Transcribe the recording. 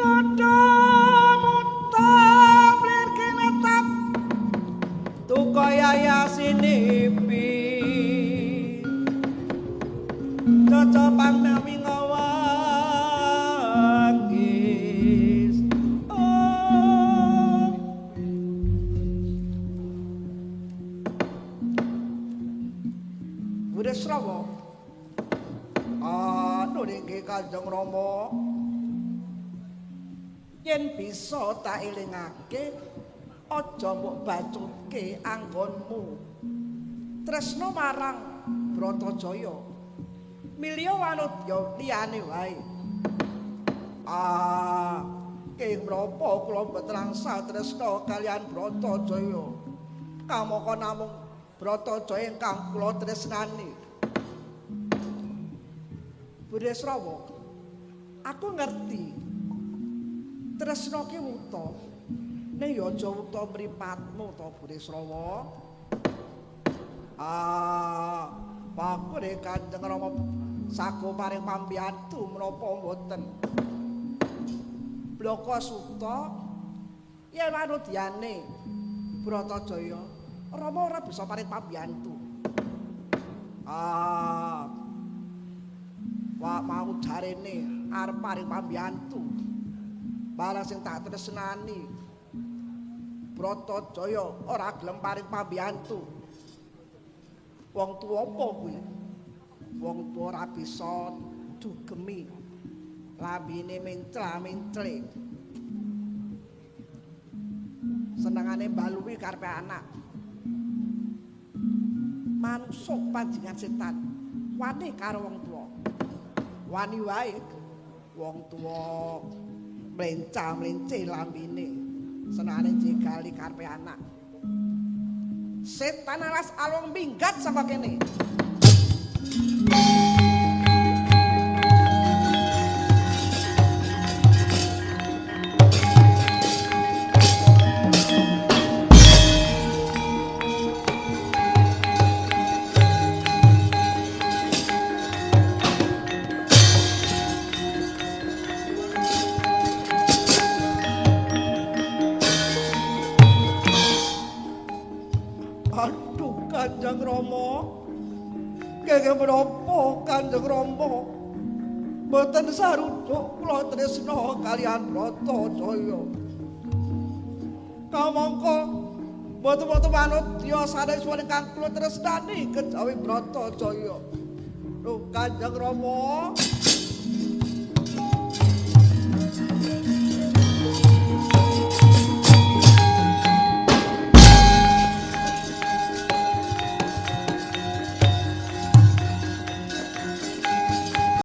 Dada muta mlir kinetap tukaya yasinipi cocopan mawi ngawangis. Oh. Burisrawa anu nggih Kanjeng Rama, yen bisa tak elingake aja mbok bacutke anggonmu tresna marang Bratajaya, milya wanudya liyane wae. Ah, keng menapa kula mboten angsal tresna kaliyan Bratajaya, kamangka namung Bratajaya ingkang kula tresnani. Burisrawa, aku ngerti tresna ki wuta, ning ya aja wuta mripatmu to Burisrawa. Ah, pakure Kanjeng Rama sago paring pambiyantu menapa mboten? Blaka Suta yen wanudyane Bratajaya, Rama ora bisa paring pambiyantu. Ah, wah mau jarene arep paring pambiyantu, barang sing tak tresnani Bratajaya ora gelem paring pambiyantu. Wong tuwa apa kuwi? Wong tuwa ora bisa dugemi, lambene mencla-mencle, senengane mbaluwi karepe anak. Manungsa panjenengan setan wani karo wong tuwa, wani wae wong tuwa mlenca-mlence lambene, senengane jegali karepe anak. Setan alas alung minggat saka kene. Aduh Kanjeng Rama, kenging menapa Kanjeng Rama mboten sarujuk kula tresna kaliyan Bratajaya. Kamangka mboten wonten manudya sanes ingkang kula tresnani kejawi Bratajaya. Lho Kanjeng Rama.